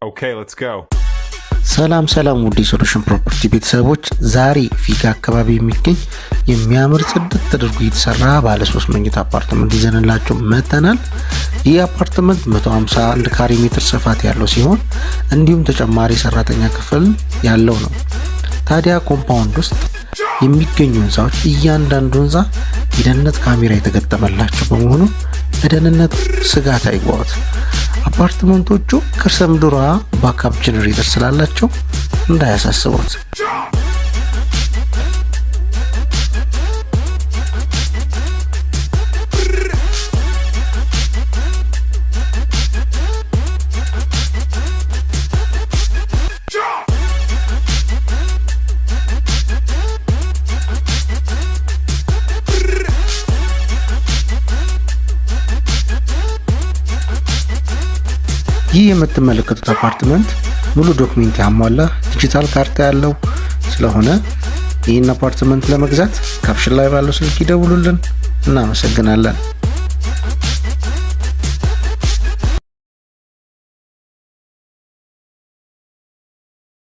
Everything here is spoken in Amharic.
Okay, let's go. ሰላም ሰላም ውድ የ Solution Property ቤተሰቦች፣ ዛሬ ፊጋ አካባቢ የሚገኝ የሚያምር ጽድት ተደርጎ የተሰራ ባለ 3 መኝታ አፓርትመንት ይዘንላችሁ መጥተናል። ይህ አፓርትመንት 151 ካሬ ሜትር ስፋት ያለው ሲሆን እንዲሁም ተጨማሪ ሰራተኛ ክፍል ያለው ነው። ታዲያ compound ውስጥ የሚገኙ ህንፃዎች እያንዳንዱ ህንፃ የደህንነት ካሜራ የተገጠመላቸው በመሆኑ ለደህንነት ስጋት አይግባዎት። አፓርትመንቶቹ ከርሰ ምድር backup generator ስላላቸው እንዳያሳስቦት። ይህ የምትመለከቱት አፓርትመንት ሙሉ document ያሟላ፣ ዲጂታል ካርታ ያለው ስለሆነ ይህን አፓርትመንት ለመግዛት caption ላይ ባለው ስልክ ይደውሉልን። እናመሰግናለን።